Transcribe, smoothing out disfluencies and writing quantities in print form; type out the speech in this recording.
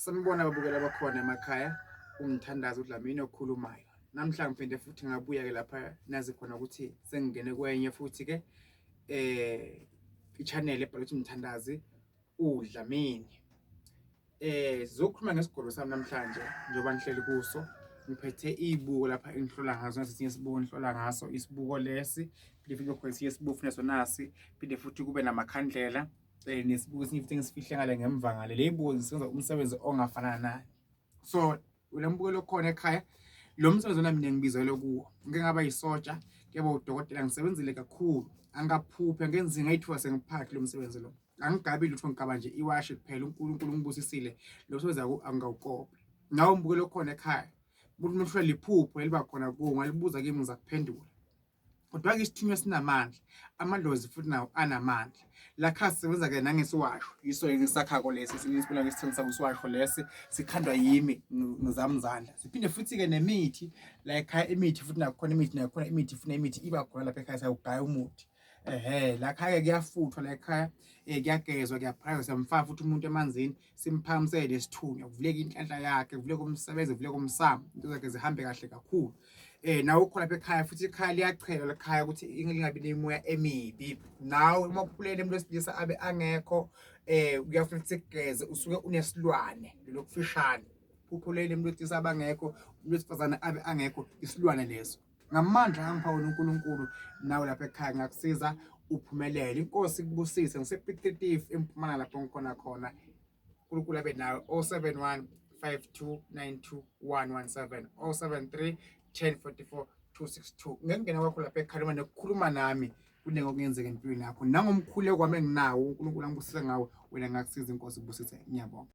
Sanibona ababukeli abakhona emakhaya, uMthandazo uDlamini okhulumayo. Namhla ngiphinde futhi ngabuya-ke lapha nazi khona ukuthi sengingene kwenye futhi-ke i-channel ebhalwe ukuthi Mthandazi uDlamini. Sizokhuluma ngesigolo sami namhlanje njengoba ngihleli kuso. Ngiphethe izibuko lapha engihlola ngaso, nasi esinye isibuko engihlola ngaso, isibuko lesi, phinde futhi kube khona esinye isibuko futhi naso nasi, phinde futhi kube namakhandlela. Nesibuko esinye futhi engisifihle ngale ngemva ngale. Le buko zisenza umsebenzi ongafanana nani. So lo mbukelo okhona ekhaya, lo msebenzi ona mina ngibizelwe kuwo. Ngike ngaba yisotsha, ngiyaba udokotela, ngisebenzile kakhulu. Angaphuphi, angenzi ngayithuka sengiphakathi lo msebenzi lo. Angigabi lutho, ngigaba nje iwashi kuphela. UNkulunkulu ungibusisile, lo msebenzi angawukopi. Nawe umbukelo okhona ekhaya, umuntu uhlwa liphupho eliba khona kuwo, ungalibuza kimi ngizakuphendula. Kodwa-ke isithunywa sinamandla, amadlozi futhi nawo anamandla. La khaya sisebenza-ke nangesiwasho, yiso engisakhako lesi, esibona ngesithengisa kwisiwasho lesi, sikhandwa yimi ngezami izandla. Siphinde futhi-ke nemithi la ekhaya, imithi futhi nakhona imithi nakhona imithi funa imithi iba khona lapha ekhaya, siyawugaya umuthi. Ehhe, la khaya kuyafuthwa la ekhaya, kuyagezwa, kuyaphakwa, siyamfaka futhi umuntu emanzini, simphakamisele nesithunywa, kuvuleke inhlanhla yakhe, kuvuleke umsebenzi, kuvuleke umsamo, into zakhe zihambe kahle kakhulu. Nawe ukhona lapha ekhaya futhi ikhaya liyachela lekhaya ukuthi lingabi nemimoya emibi. Nawe uma ukhulele umuntu wesilisa abe angekho, kuyafuna ukuthi sikugeze, usuke unesilwane lokufishane. Ukhulele umuntu wesilisa abangekho, umuntu wesifazane abe angekho, isilwane leso. Ngamandla angipha wona uNkulunkulu, nawe lapha ekhaya ngakusiza uphumelele. Inkosi ikubusise. NgisePiet Retief eMpumalanga lapho ngikhona khona. uNkulunkulu abe nawe. 071 5292 117 073 1044 262. Ngekungena kwakho lapha ekhaya noma nokukhuluma nami kuningi okungenzeka empilweni yakho, nangomkhuleko wami enginawo uNkulunkulu angibusise ngawo, wena ngakusiza, inkosi ikubusise. Ngiyabonga.